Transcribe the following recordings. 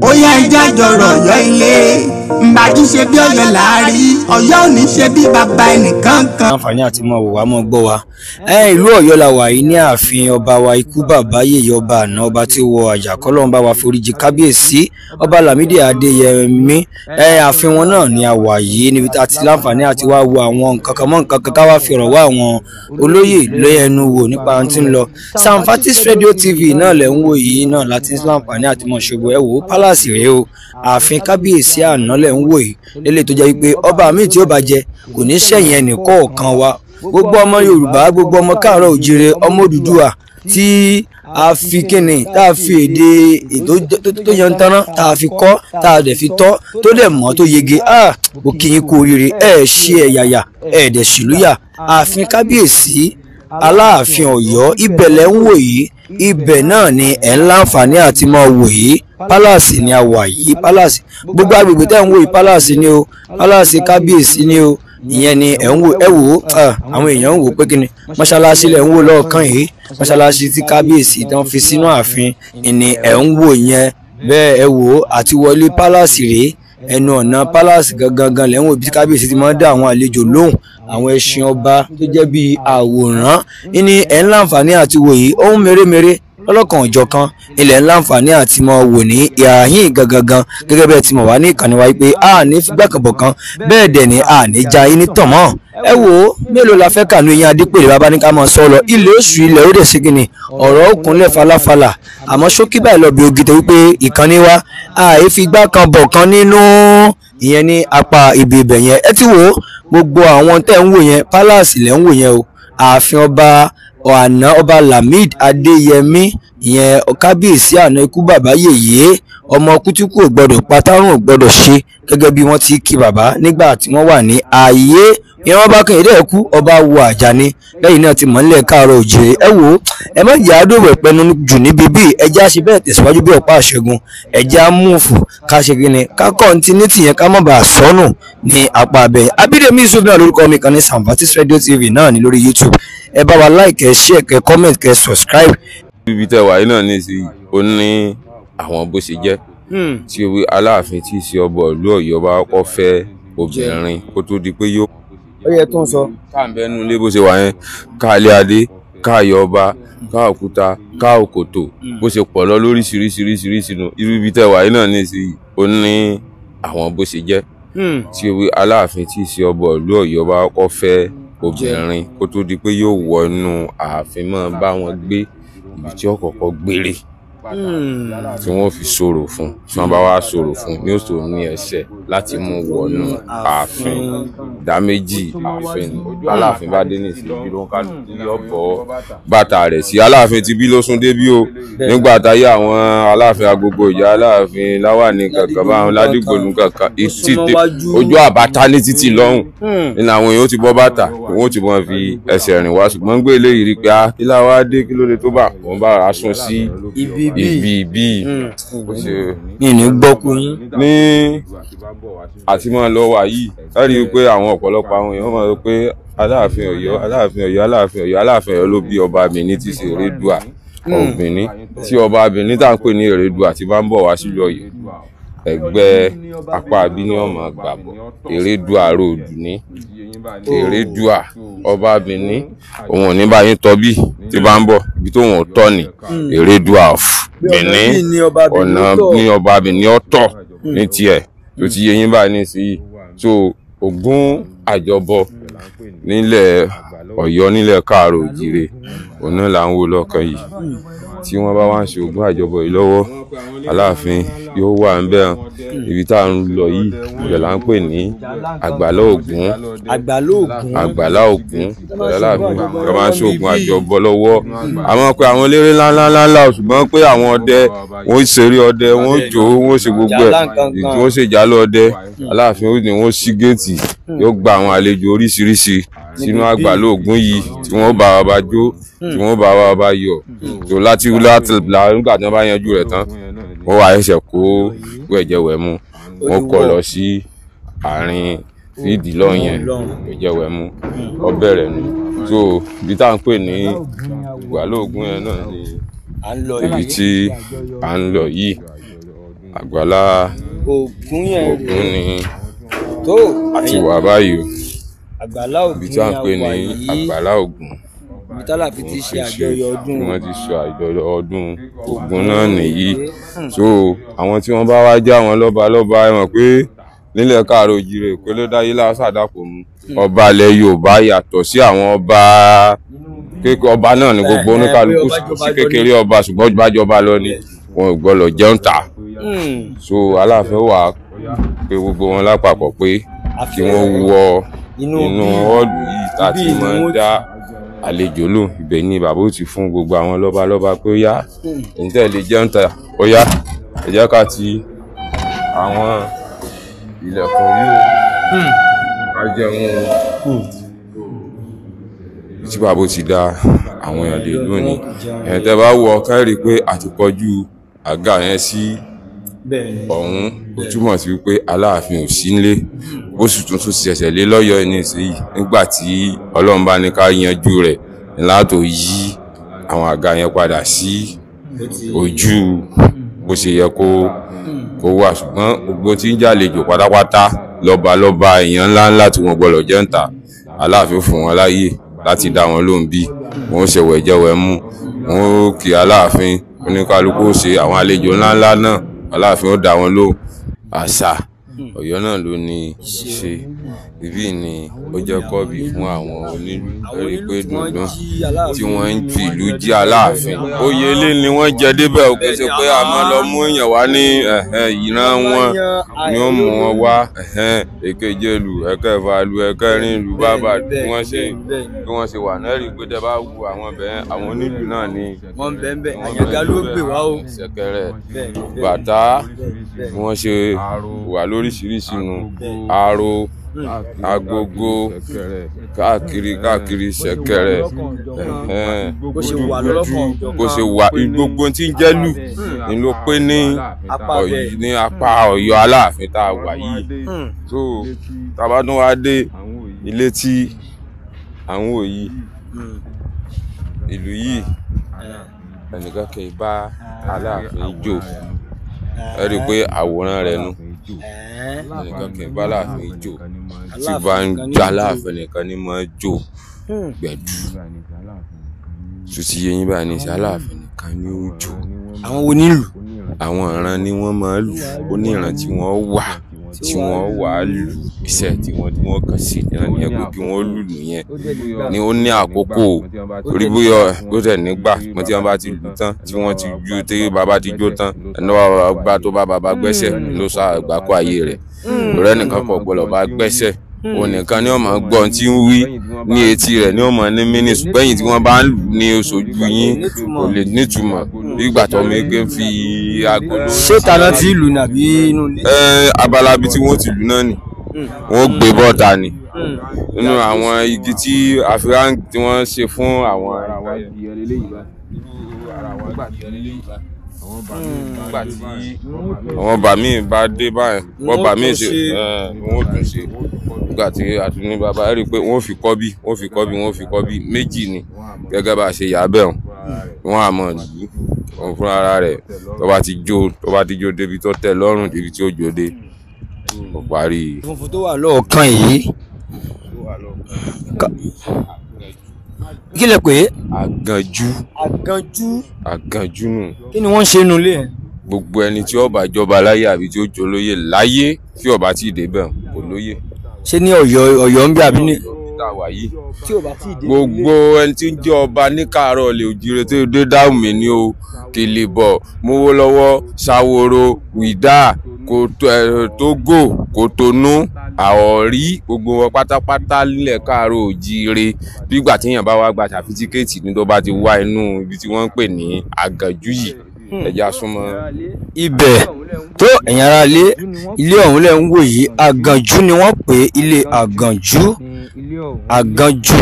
Ó yá ẹjẹ́ àjọrò Ọ̀yọ́ ilé ǹbàjú ṣe bí Ọ̀yọ́ láàrí, Ọ̀yọ́ ò ní ṣe bí bàbá ẹnìkan kan. Àǹfààní àti mọ wò wá mọ gbọ́ wa. Ìlú Ọ̀yọ́ la wà yìí ní ààfin ọba wa, ikú bàbá yèyé ọba àná, ọba tí ó wọ àjàkọ́lọ́run bá wa foríjì kábíyèsí ọba Lámídì Adéyẹmí. Ààfin wọn náà ni a wà yìí níbi tá a ti láǹfààní àti wá wo àwọn nǹkan kan mọ́ nǹkan kan ká wá fi ọ̀rọ̀ wá àwọn olóyè lẹ́nu wò nípa ohun tí ń lọ. Samfatis Radio TV náà lẹ̀ ń wò yìí náà láti ń láǹfààní àti mọ̀ ṣògo. Ẹ wò ó, pálásì rèé o, ààfin kábíyèsí àná lẹ̀ ń wò yìí lélẹ̀ tó jẹ́ wípé ọba míì tí ó bá jẹ kò ní ṣẹ̀yìn ẹnì kọ̀ọ̀kan wa. Gbogbo ọmọ Yorùbá, gbogbo ọmọ káàárọ̀ òjìrè, ọmọ Odùduwà tí a fi kíni tá a fi èdè ètò tó yantanná tá a fi kọ́ tá a dẹ̀ fi tọ́ tó dẹ̀ mọ́ tó yege, mo kí yín kú oríire. Ẹ ṣe ẹ̀yàyà ẹ dẹ̀ ṣìlúyà. Ààfin kábíyèsí Aláàfin Ọ̀yọ́ ibẹ̀ lẹ̀ ń wò yìí, ibẹ̀ náà ni ẹ̀ ń láǹfààní àti máa wò yìí. Pálàsì ni a wà yìí, pálàsì gbogbo agbègbè tẹ́ ń wò yìí pálàsì ni o, pálàsì kábíyèsí ni o. Ìyẹn ni ẹ̀ ń wò. Ẹ wò ó, àwọn èèyàn ń wò pé kíni mọ́ṣáláṣí lẹ̀ ń wò lọ́ọ̀kan yìí, mọ́ṣáláṣí tí kábíyèsí tán fi sínú ààfin ni ẹ̀ ń wò yẹn. Bẹ́ẹ̀ ẹ wò ó, àti wọlé pálàsì rèé, ẹnu ọ̀nà pálàsì gangan lẹ̀ ń wò bí kábíyèsí ti máa ń dá àwọn àlejò lóhùn. Àwọn ẹṣin ọba tó jẹ́ bíi àwòrán ní ẹ̀ ń láǹfààní àti wò yìí, ohun mèremère lọ́lọ́kan òjọ̀kan ilẹ̀ ń láǹfààní àti mọ̀ wò ní ìhàhín gangan gẹ́gẹ́ bẹ́ẹ̀ ti mọ̀ wá ní ìkànnì wa pé a ní fìgbàkànbọ̀ kan, bẹ́ẹ̀ dẹ̀ ni a ní ja yín ní tàn mọ́. Ẹ wò ó, mélòó la fẹ́ kànú eyín adípèrè bàbá ní ká máa sọ lọ, ilé oṣù ilẹ̀ ó dẹ̀ ṣe kí ni ọ̀rọ̀ òkúnlẹ̀ falafala. Àmọ́ ṣókí báyìí lọ bí ogi tó wípé ìkànnì wa àì fi igbá kan bọ̀ kan nínú, ìyẹn ní apá ibi ibẹ̀ yẹn. Ẹ ti wò ó, gbogbo àwọn tẹ́ ń wò yẹn pálásì lẹ́ ń wò yẹn o, ààfin ọba àná ọba Lamid Adéyẹmí, ìyẹn kábíyèsí àná ikú bàbá yèyé, ọmọ kútíkù ò gbọdọ̀ patárùn ò gbọdọ̀ ṣe gẹ́gẹ́ bí wọ́n ti kí bàbá nígbà tí wọ́n wà ní ayé. Ìyẹn wọn bá kàn yín dẹ́ kú ọba wo àjà ni lẹ́yìn náà ti mọ̀ nílẹ̀ káàárọ̀ òjìrè. Ẹ wò ó, ẹ má jẹ́ àdóòwò ẹ̀pẹ́nu jù níbi bíi ẹjẹ́ á ṣe bẹ́ẹ̀ tẹ̀síwájú bí ọ̀pá àṣẹgun, ẹjẹ́ á múùfù ká ṣe kí ni ká kọ́ńtínítì yẹn ká má bàa sọnù ní apá abẹ́. Abídèmí Yusuf náà lórúkọ mi kan ní Samfatis Radio TV náà ní lórí YouTube. Ẹ bá wa like, ẹ share, kẹ comment, kẹ subscribe. Ibi tẹ wàyí náà ní sí ó ní àwọn bó ṣe jẹ́ tí Aláàfin tí í ṣe ọba ìlú Ọ̀yọ́ bá kọ́ fẹ́ obìnrin kó tó di pé yóò. Ó yẹ tó ń sọ. Ká ń bẹnu ilé bó ṣe wà yẹn, ká ilé adé, ká ayọ̀ ọba, ká òkúta, ká òkòtò, bó ṣe pọ̀ lọ lóríṣiríṣiríṣiríṣi nù. Irú ibi tẹ wàyí náà ní sí ó ní àwọn bó ṣe jẹ́ tí Aláàfin tí í ṣe ọba ìlú Ọ̀yọ́ bá kọ́ fẹ́ obìnrin kó tó di pé yóò wọnú ààfin máa bá wọn gbé ibi tí ó kọ́kọ́ gbére tí wọ́n fi sọ̀rọ̀ fún, tí wọ́n bá wá sọ̀rọ̀ fún ní oṣù ní ẹsẹ̀ láti mú wọnú ààfin. Ìdá méjì ààfin Aláàfin bá dé nìsín bí ló ń kálukú yọ bọ́ bàtà rẹ̀ sí. Aláàfin ti bí ló sún débí o, nígbà táyé àwọn Aláàfin agogo ìjà Aláàfin láwàní kankan báwọn ládìgbòlù kankan ojú àbáta ní títì lọ́hùn nínú àwọn èèyàn ó ti bọ́ bàtà, òun ó ti mọ̀ fi ẹsẹ̀ rìn wá. Ṣùgbọ́n gbé eléyìí rí pé a kí láwa dé, kí ló dé tó bá òun bá ra sún sí ibi bí mi ní gbọ́kú yín. Ní àti máa lọ wà yìí ẹ rí i pé àwọn ọ̀pọ̀lọpọ̀ àwọn èèyàn máa sọ pé Aláàfin Ọ̀yọ́, Aláàfin Ọ̀yọ́, Aláàfin Ọ̀yọ́, Aláàfin Ọ̀yọ́ ló bí ọba Benin tí ṣe Erédùà of Benin. Tí ọba Benin tá à ń pè ní Erédùà tí bá ń bọ̀ wá sílùú Ọ̀yọ́, ẹgbẹ́ apá abí ní ọmọ gbàbọ̀ Erédùà ròdù ní Erédùà ọba Benin, òun ò ní bá yín tọ́ bí tí bá ń bọ̀ ibi tó wọn ò tọ́ ni Erédùà of Benin, ọ̀nà ní ọba Benin ọ̀tọ̀ ní tiẹ̀ tó ti yé yín báyìí nísìnyí. So Ògún àjọbọ nílẹ̀ Ọ̀yọ́ nílẹ̀ káàárọ̀ òjìrè òun náà là ń wò lọ́kàn yìí. Tí wọ́n bá wá ń ṣe Ògún àjọbọ yìí lọ́wọ́, Aláàfin yóò wà ń bẹ̀. Ibi tá à ń lọ yìí ibẹ̀ là ń pè ní Àgbàlá Ògún. Àgbàlá Ògún Aláàfin wọ́n máa ń ṣe Ògún àjọbọ lọ́wọ́. Àmọ́ pé àwọn eléré ńláńláńlá, ṣùgbọ́n pé àwọn ọdẹ wọ́n ṣeré ọdẹ, wọ́n jó, wọ́n ṣe gbogbo ẹ̀, wọ́n ṣe ìjálá ọdẹ. Aláàfin ó ní wọ́n ṣí géètì, yóò gba àwọn àlejò oríṣiríṣi sínú Àgbàlá Ògún yìí tí wọ́n bá wa bá jó, tí wọ́n bá wa bá yọ̀. Tó láti láti nígbà tí wọ́n bá yanjú rẹ̀ tán, wọ́n wá ẹsẹ̀ kó wẹ̀jẹ̀wẹ̀mu, wọ́n kọ́ lọ sí àárín fídì lọ́yẹn wẹ̀jẹ̀wẹ̀mu, ó bẹ̀rẹ̀ nù. So ibi tá à ń pè ní Àgbàlá Ògún yẹn náà ni ibi tí à ń lọ yìí. Àgbàlá Ògún yẹn Ògún ni tó àti wà báyìí o. Àgbàlá Ògún Ibi tí à ń pè ni ní a wà yìí. Àgbàlá Ògún. Ibi tálàfin ti ṣe àjọyọ̀ ọdún tí wọ́n ti ṣe àjọyọ̀ ọdún Ògún náà nìyí. So àwọn tí wọ́n bá wá jẹ́ àwọn lọ́ba lọ́ba, ẹ mọ̀ pé nílẹ̀ káàárọ̀ oòjíire pé ló dáyé lásàdàpọ̀ mu ọba ilẹ̀ Yorùbá yàtọ̀ sí àwọn ọba kékeré. Ọba náà ni gbogbo oníkálukú sí kékeré ọba, ṣùgbọ́n gbájọba lọ ni wọn ò gbọ́dọ̀ jẹun ta. So Aláàfin wà pé gbogbo wọn lápapọ̀ pé kí wọ́n wọ inú họ́ọ̀lù yìí tá a ti máa ń dá àlejò lò. Ibẹ̀ ni bàbá ó ti fún gbogbo àwọn lọ́balọ́ba pé ó yá, èyí tẹ́ lè jẹun ta, ó yá, ẹ jẹ́ ká ti àwọn ilẹ̀kùn yìí o, ká jẹun o. Tí bàbá ó ti dá àwọn èèyàn lè lónìí, ẹ̀yìn tẹ́ bá wọ ká rí i pé àti kọjú àga yẹn sí ọ̀hún, ó túmọ̀ sí wípé Aláàfin ò sí nílé. Ó sì tún tún ṣẹ̀ṣẹ̀ lé lọ́yọ̀ọ́ ní ìsinyìí. Nígbà tí Ọlọ́run bá ní ká yanjú rẹ̀ látò yí àwọn àga yẹn padà sí ojú bó ṣe yẹ kó wà. Ṣùgbọ́n gbogbo tí ń jàlejò pátápátá, lọ́ba lọ́ba, èèyàn ńláńlá tí wọ́n gbọ́dọ̀ jẹ́ ń ta, Aláàfin fún wọn láàyè láti dá wọn lóhùn bí wọn ó ṣe wẹ̀jẹ̀wẹ̀ mú wọn ó kí Aláàfin. Oníkálukú ó ṣe àwọn àlejò ńláńlá náà, Aláàfin ó dá wọn lóhùn. Àṣà Ọ̀yọ́ náà ló ní ṣe ibi ni ó jẹ́ kọ́bì fún àwọn onílù lórí pé dùndún tí wọ́n ń fi ìlú jí Aláàfin. Oyè ilé ni wọ́n jẹ débẹ̀, ò kì í ṣe pé a máa lọ mú èèyàn wá ní ìran wọn ni ó mú wọn wá. Èkeje lù, ẹ̀kẹfà lù, ẹ̀kẹrin lù, bàbá bí wọ́n ṣe bí wọ́n ṣe wà náà rí i pé tẹ́ bá wu àwọn bẹ́ẹ̀, àwọn onílù náà ni wọ́n ń bẹ́ẹ̀ bẹ́ẹ̀. Àyànga ló gbè wá o. Ṣẹ̀kẹ̀rẹ̀, bàtà, bí wọ́n ṣe wà lóríṣiríṣi nu, aro, agogo, káàkiri káàkiri, ṣẹ̀kẹ̀rẹ̀, bó ṣe wà lọ́lọ́kan bó ṣe wà, gbogbo tí ń jẹ́ lù ni ló pé ní ní apá Ọ̀yọ́ Aláàfin tá a wà yìí. So tá a bá tún wá dé ilé tí à ń wò yìí, ìlú yìí ẹnìkan kì í bá Aláàfin jó. Ẹ rí i pé àwòrán rẹ̀ nu, ẹnìkan kì í bá Aláàfin jó. Tí bá ń jó, Aláàfin nìkan ni máa jó gbẹ̀du. Tó ti yé yín báyìí ní sí, Aláàfin nìkan ni ó jó. Àwọn wo ní lù? Àwọn ìran ni wọ́n máa lù. Ó ní ìran tí wọ́n wà tí wọ́n wà á lù iṣẹ́ tí wọ́n kàn sí náà nìyẹn, pé kí wọ́n lù nìyẹn ni. Ó ní àkókò orí bóyá ó tẹ̀ nígbà tí wọ́n bá ti lù tán, tí wọ́n ti ju tí bàbá ti jó tán, ẹni wàá gbá tó bá bàbá gbẹ́sẹ̀ ló sá àgbákò ayé rẹ̀. Ọ̀rẹ́ nìkan kò gbọ́dọ̀ bá gbẹ́sẹ̀, òun nìkan ni ó máa gbọ́ ohun tí ń wí ní etí rẹ̀, ni ó máa ní mínísù gbẹ̀yìn tí wọ́n bá ń lù ní oṣooju yín kò lè nítumọ̀ nígbà tó mi gbé ń fi agolo. Ṣé tàná tí ìlú nàbí inú ilé? Ẹ abala ibi tí wọ́n ti lù náà ni wọ́n gbé bọ́ta ni nínú àwọn igi tí àfihàn tí wọ́n ṣe fún àwọn. Àwọn bàmí bá dé báyìí, wọ́n bàmí ṣe wọ́n tún ṣe nígbà tí àtúní bàbá rí i pé wọ́n fi kọ́bí, wọ́n fi kọ́bí, wọ́n fi kọ́bí méjì ni gẹ́gẹ́ bá a ṣe yà á bẹ̀ wọ́n. Wọ́n á mọ̀ lù ú fún ara rẹ̀. Tó bá ti jó, tó bá ti jó débi tó tẹ́ lọ́rùn, débi tí ó jó dé, ó parí. Funfun tó wà lọ́ọ̀kan yìí kí lẹ pè é? Àgànjú. Àgànjú. Àgànjú nù. Kí ni wọ́n ń ṣe nínú ilé yẹn? Gbogbo ẹni tí ó bá jọba láyé àbí tí ó jolóyè láyé, tí ó bá tí ì débẹ̀, kò lóyè. Ṣé ní Ọ̀yọ́, Ọ̀yọ́ ń bí àbí ní? Tá a wà yìí. Tí ò bá tí ì dé. Gbogbo ẹni tí ń jẹ́ ọba ní káàárọ̀ lè òjìrè tó dé dáhùn mi ní o, Kìlìbọ̀, Mówólọ́wọ́, Ṣàwòrò, Wìdá, Tógò, Kòtónú, Àọ̀rí, gbogbo wọn pátápátá nílẹ̀ káàárọ̀ òjìrè. Bígbà téèyàn bá wá gba sàfitíkẹ́ẹ̀tì ní tó bá ti wá inú ibi tí wọ́n ń pè ní Àgànjú yìí, ẹja súnmọ́. Ibẹ̀ tó ẹ̀yin ará ilé, ilé ọ̀hún lẹ̀ ń wò yìí, Àgànjú ni wọ́n pè é, ilé Àgànjú. Àgànjú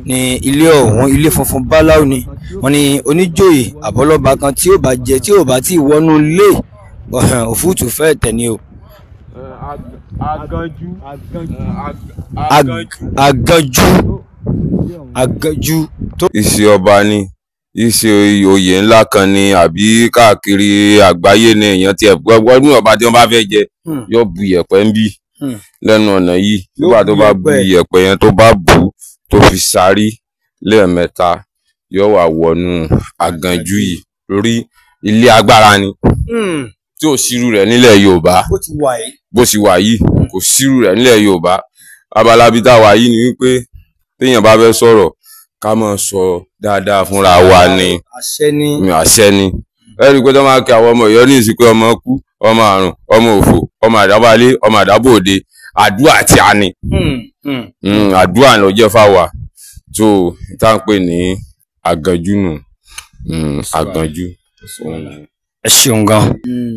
ni ilé ọ̀hún, ilé funfun báláú ni. Wọ́n ní oníjòyè àbọ́lọ́ba kan tí ó bá jẹ tí ò bá tí ì wọnú ilé, òfúùtù fẹ́ tẹ̀ ni o. Àgànjú. Àgànjú. Àgànjú. Iṣẹ́ ọba ni Ìṣe oyè ńlá kan ni àbí káàkiri àgbáyé ni èèyàn tiẹ̀ gbọ́ ní ọba tí wọ́n bá fẹ́ jẹ yóò bu iyẹ̀pẹ̀ ń bí lẹ́nu ọ̀nà yìí. Nígbà tó bá bu iyẹ̀pẹ̀ yẹn, tó bá bù tó fi sáré lẹ́ẹ̀mẹ́ta, yóò wà wọnú àgànjú yìí lórí ilé agbára ni tí ò sírú rẹ̀ nílẹ̀ Yorùbá. Bó ti wà yìí kò sírú rẹ̀ nílẹ̀ Yorùbá. Abala bíi tá a wà yìí ni wípé téèyàn bá fẹ́ sọ̀rọ̀, ká máa sọ dáadáa fúnra wa ni, àṣẹ ni. Ẹ rí i pé tó máa kí àwọn ọmọ Ọ̀yọ́ ní ìsìnkú, ọmọ kú, ọmọ àrùn, ọmọ òfò, ọmọ àdábálé, ọmọ àdábòde, àdúrà tí a ní àdúrà ló jẹ́ fáwa tó tá à ń pè ní àgànjú nù, àgànjú. Ẹ ṣeun gan.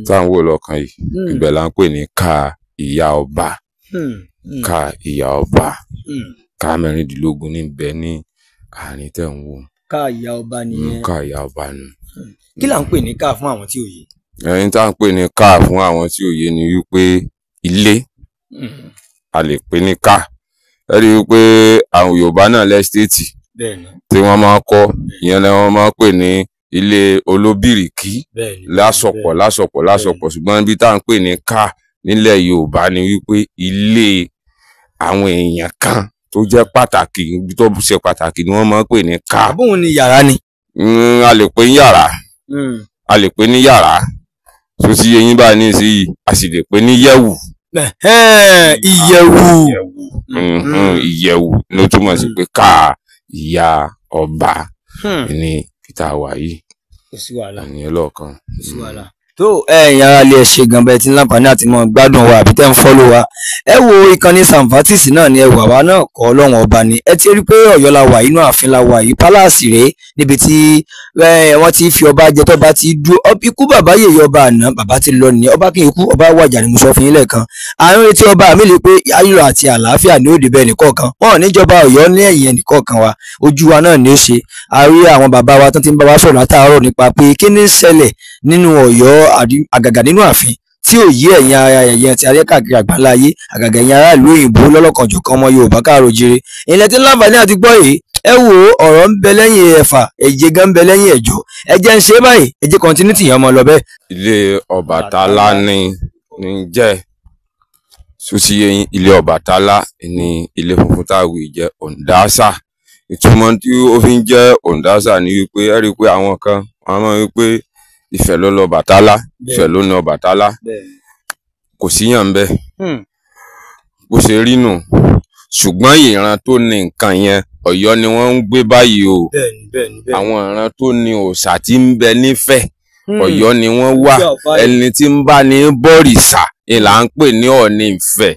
Tá à ń wò lọ́kàn yìí, ibẹ̀ là ń pè ní ká ìyá ọba, ká ìyá ọba, ká 16 níbẹ̀ ní àárín tẹ̀ ń wò. Ká ìyá ọba nìyẹn. Ká ìyá ọba nù. Kí là ń pè ní ká fún àwọn tí ò yé? Ẹni tá à ń pè ní ká fún àwọn tí ò yé ni wípé ilé a lè pè ní ká. Ẹ rí i pé àwọn Yorùbá náà lẹ́stéètì tí wọ́n máa ń kọ́, ìyẹn ni wọ́n máa ń pè ní ilé olóbìrìkí, lásọpọ̀ lásọpọ̀ lásọpọ̀. Ṣùgbọ́n ibi tá à ń pè ní ká nílẹ̀ Yorùbá ni wípé ilé àwọn èèyàn kan tó jẹ́ pàtàkì, ibi tó ṣe pàtàkì ni wọ́n máa ń pè ní ká. Àbóhùn ni yàrá ni. A lè pè ní yàrá, a lè pè ní yàrá tó ti yé yín báyìí nísìnyí, a sì lè pè ní yẹ̀wù. Ìyẹ̀wù. Ìyẹ̀wù ló túmọ̀ sí pé ká ìyá ọba ní kíta wà yìí. Kò sí wàhálà. Ìyẹn lọ́ọ̀kan. Kò sí wàhálà. Tó ẹ̀yin ará ilé, ẹ ṣé gan bẹ́ẹ̀ tí ń láǹfààní àti mọ́ gbádùn wa àbí tẹ́ ń fọ́lọ́ wa. Ẹ wo ìkànnì Samfatis náà ni ẹ wà, wá náà kọ́ Ọlọ́run ọba ni. Ẹ ti rí pé Ọ̀yọ́ la wà, inú ààfin la wà yìí, pálásì rèé níbi tí wọ́n ti fi ọba jẹ, tọ́ba ti dúró. Ikú bàbá yèyé ọba àná, bàbá ti lọ nìyẹn. Ọba kì í kú, ọba wàjà ni mo sọ fún yín lẹ́ẹ̀kan. À ń retí ọba mi lè pé ayọ̀ àti àlàáfíà ní òde bẹ́ẹ̀ nìkọ̀ọ̀kan. Wọn ò níjọba Ọ̀yọ́ ní ẹ̀yìn ẹnìkọ̀ọ̀kan wa, ojú wa náà ni ó ṣe. A rí àwọn bàbá wa tó ti ń bá wa sọ̀rọ̀ látàárọ̀ nípa pé kí ní ń ṣẹlẹ̀ nínú Ọ̀yọ́, àgàgà nínú ààfin tí ò yí ẹ̀yin ara ẹ̀yẹ ti ayé káàkiri àgbáńlá ayé, àgàgà ẹ̀yin aráàlú òyìnbó lọ́lọ́kanjọ̀kan ọmọ Yorùbá káàró jíire. Ilẹ̀ tí láǹfààní àti gbọ́ yìí, ẹ wo ọ̀rọ̀ ń bẹ lẹ́yìn ẹ̀fà, ẹ̀jẹ̀ gan ń bẹ lẹ́yìn ẹ̀jọ́. Ẹ jẹ́ ń ṣe báyìí, ẹ jẹ́ kọ́ńtínítì yẹn ọmọ lọ bẹ́ẹ̀. Ilé Ọbàtálá ni ní jẹ́ sotiye, ilé Ọbàtálá ni ilé funfun táwí jẹ́ Òǹdásà. Ìtumọ̀ tí ó fi ń jẹ́ Òǹdásà ni wípé ẹ rí i pé àwọn kan wọ́n máa ń wípé Ifẹ̀ ló lọ Ọbàtálá, Ifẹ̀ ló ní Ọbàtálá, kò síyàn ń bẹ bó ṣe rí nù. Ṣùgbọ́n ìran tó ní nǹkan yẹn, Ọ̀yọ́ ni wọ́n ń gbé báyìí o. Àwọn ìran tó ní òòṣà tí ń bẹ nífẹ̀ẹ́, Ọ̀yọ́ ni wọ́n wà. Ẹni tí ń bá ní bọ̀rìṣà ni là ń pè ní Ọọ̀ni Ifẹ̀.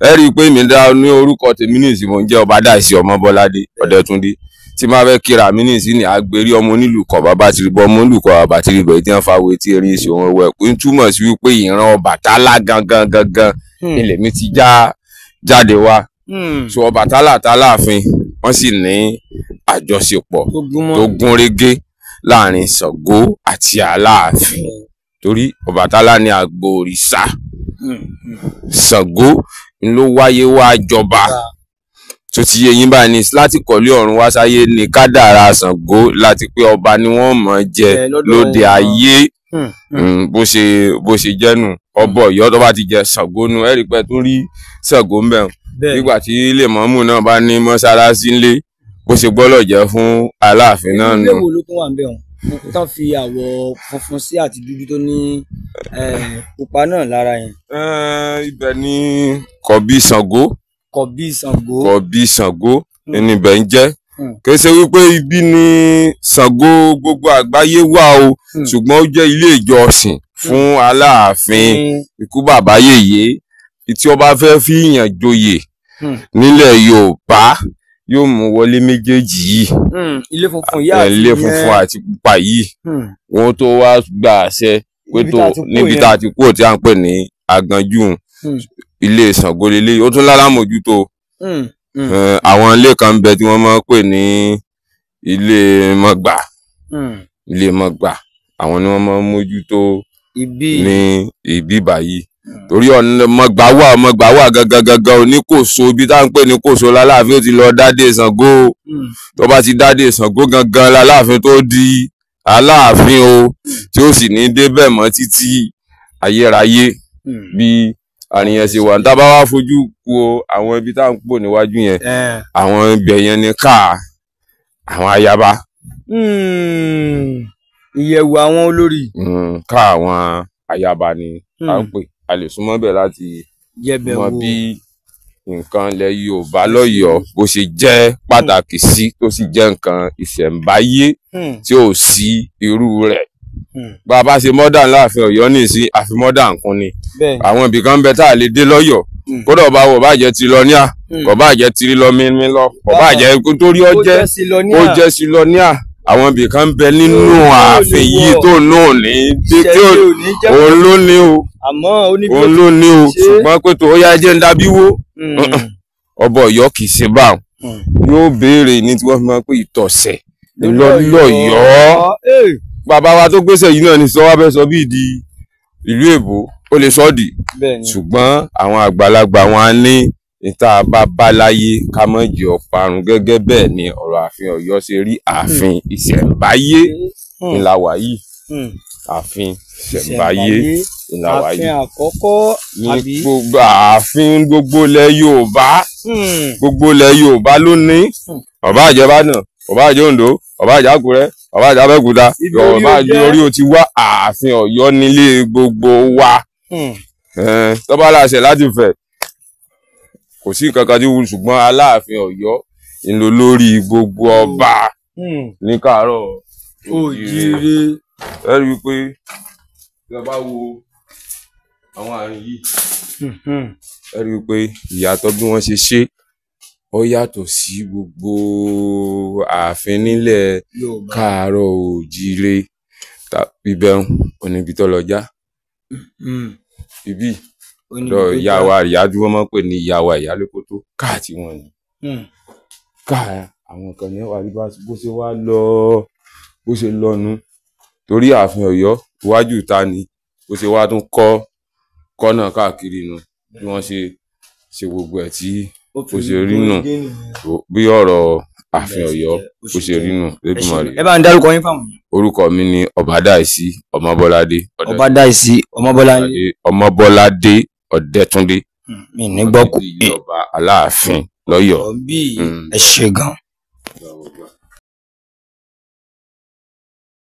Ẹ rí i pé mi dá ní orúkọ tèmi ní ìsìn, mò ń jẹ́ Ọbadáìsí Ọmọbọ́ládé Ọ̀dẹ́túndé. Tí máa fẹ́ kíra mi ní ìsìn ní agbérí ọmọ onílùkọ̀ bàbá tìrìbọ̀, ọmọ onílùkọ̀ bàbá tìrìbọ̀, tí wọ́n fa wo etí erin ìṣòwò wẹ̀ pé ń túmọ̀ sí wípé ìran Ọbàtálá gangan gangan ilẹ̀ mi ti já jáde wá. So Ọbàtálá àtàláàfin wọ́n sì ní àjọṣepọ̀ tó gún régé láàrin Ṣàngó àti Aláàfin, torí Ọbàtálá ni àgbò òrìṣà, Ṣàngó ló wáyé wá jọba. Tó ti yé yín báyìí ní láti kọ̀lé ọ̀run wá sáyé ní kádàrá Ṣàngó láti pé ọba ni wọ́n mọ̀ jẹ lóde ayé. Bó ṣe jẹ́nu ọba Ọ̀yọ́ tó bá ti jẹ Ṣàngó nu, ẹ rí pé tó rí Ṣàngó ń bẹ̀. Nígbà tí lèmọ́mù náà bá ní mọ́ṣáláṣí ńlé, bó ṣe gbọ́dọ̀ jẹ́ fún Aláàfin náà nù. Ilé wo ló tún wà ń bẹ̀ wọ́n tán fi àwọ̀ funfun sí àti dúdú tó ní pupa náà lára yẹn? Ibẹ̀ ni kọ̀bí Ṣàngó. Kọ̀bí Ṣàngó. Kọ̀bí Ṣàngó níbẹ̀ ń jẹ́. Kì í ṣe wípé ibi ni Ṣàngó gbogbo àgbáyé wà o, ṣùgbọ́n ó jẹ́ ilé ìjọsìn fún Aláàfin ikú bàbá yèyé tí ó bá fẹ́ fi yàn joyè nílẹ̀ Yorùbá, yóò mú wọlé méjèèjì yìí, ilé funfun yìí àti ilé funfun àti pupa yìí, wọ́n tó wá gba àṣẹ pé tó níbi tá a ti kúrò tí a ń pè ní Àgànjú, ilé Ṣàngó lélẹ̀. Ó tún lálámòjútó àwọn ilé kan ń bẹ tí wọ́n máa ń pè ní ilé mọ́gbà, ilé mọ́gbà, àwọn ni wọ́n máa ń mójútó ní ibi báyìí. Torí ọmọgbàwà gangan gangan oníkòso, ibi tá à ń pè ní kòso láláàfin ó ti lọ dádé Ṣàngó. Tó bá ti dádé Ṣàngó gangan láláàfin tó di Aláàfin o, tí ó sì ní débẹ̀ mọ́ títí ayérayé. Bí àríyàn ṣe wà, tá a bá wá fojú wo àwọn ibi tá à ń pò níwájú yẹn, àwọn ibẹ̀ yẹn ni káà àwọn ayaba. Ìyẹ̀wù àwọn olórí. Ká àwọn ayaba ni à ń pè. A lè súnmọ́ bẹ̀ láti mọ bí nǹkan ilẹ̀ Yorùbá lọ́yọ̀ọ́ bó ṣe jẹ́ pàtàkì sí, tó sì jẹ́ nǹkan ìṣẹ̀ǹbáyé tí ò sí irú rẹ̀. Bá a bá ṣe mọ́dàn láàfin Ọ̀yọ́ nìsín, àfi mọ́dàn kún ni. Àwọn ibì kan bẹ tá a lè dé lọ́yọ̀ọ́. Kódà ọba wò bá jẹ́ Tilọ́níà, kò bá jẹ́ Tilọ́mímí lọ, kò bá jẹ́ torí ó jẹ́ Silọ́níà. Àwọn ibì kan bẹ nínú ààfin yìí tó náà ní tí òun ló ní o, òun ló ní o. Ṣùgbọ́n pé tó yá jẹ́ ń dábí wó, ọba Ọ̀yọ́ kì í ṣe báwọn. Yóò béèrè ní tí wọ́n fi máa ń pè ìtọ̀sẹ̀ lọ́yọ̀ọ́. Bàbá wa tó gbéṣẹ́ yìí náà ní sọ wá fẹ́ sọ bí di ìlú èbó, ó lè sọ dì. Ṣùgbọ́n àwọn àgbàlagbà wọn á ní ìta bá láyé ká mọ̀ jẹ́ ọ̀parun. Gẹ́gẹ́ bẹ́ẹ̀ ni ọ̀rọ̀ ààfin Ọ̀yọ́ ṣe rí. Ààfin ìṣẹ̀ǹbáyé ńlá wà yìí. Ààfin ìṣẹ̀ǹbáyé ńlá wà yìí. Ààfin àkọ́kọ́ àbí? Ní gbogbo ààfin gbogbo ilẹ̀ Yorùbá, gbogbo ilẹ̀ Yorùbá ló ní. Ọba àjẹbá náà, ọba àjẹ Oǹdó, ọba àjẹ Àkúrẹ́, ọba àjẹ Abẹ́òkúta, ọba àjẹ orí o ti wá. Ààfin Ọ̀yọ́ nílé gbogbo wa. Tọ́ba láṣẹ láti fẹ̀, kò sí kankan tí wù, ṣùgbọ́n Aláàfin Ọ̀yọ́ ń lọ lórí gbogbo ọba ní káàárọ̀ òjíire. Ẹ rí i pé tí a bá wo àwọn àárín yìí, ẹ rí i pé ìyàtọ̀ bí wọ́n ṣe ṣe ó yàtọ̀ sí gbogbo ààfin nílẹ̀ káàárọ̀ òjíire. Ibẹ̀ oníbi tó lọ já ibi lọ ìyá wa, ìyá tí wọ́n máa ń pè ní ìyá wa Ìyálékótó, káà tí wọ́n ní káà àwọn kan ní wà bó ṣe wá lọ, bó ṣe lọ́nu. Torí ààfin Ọ̀yọ́ iwájú ìta ni bó ṣe wá tún kọ́ kọ́nà káàkiri nu, bí wọ́n ṣe ṣe gbogbo ẹ̀ tí bó ṣe rí nù, bí ọ̀rọ̀ ààfin Ọ̀yọ́ bó ṣe rí nù. Ẹ bá ń dárúkọ yín fáwọn. Orúkọ mi ni Ọbádáìsí Ọmọbọ́ládé. Ọbádáìsí Ọmọbọ́ládé. Ọmọbọ́ládé Ọ̀dẹ́túndé. Mi ní gbọ́ kú. Ọba Aláàfin lọ́yọ̀ọ́. Ẹ ṣé gan.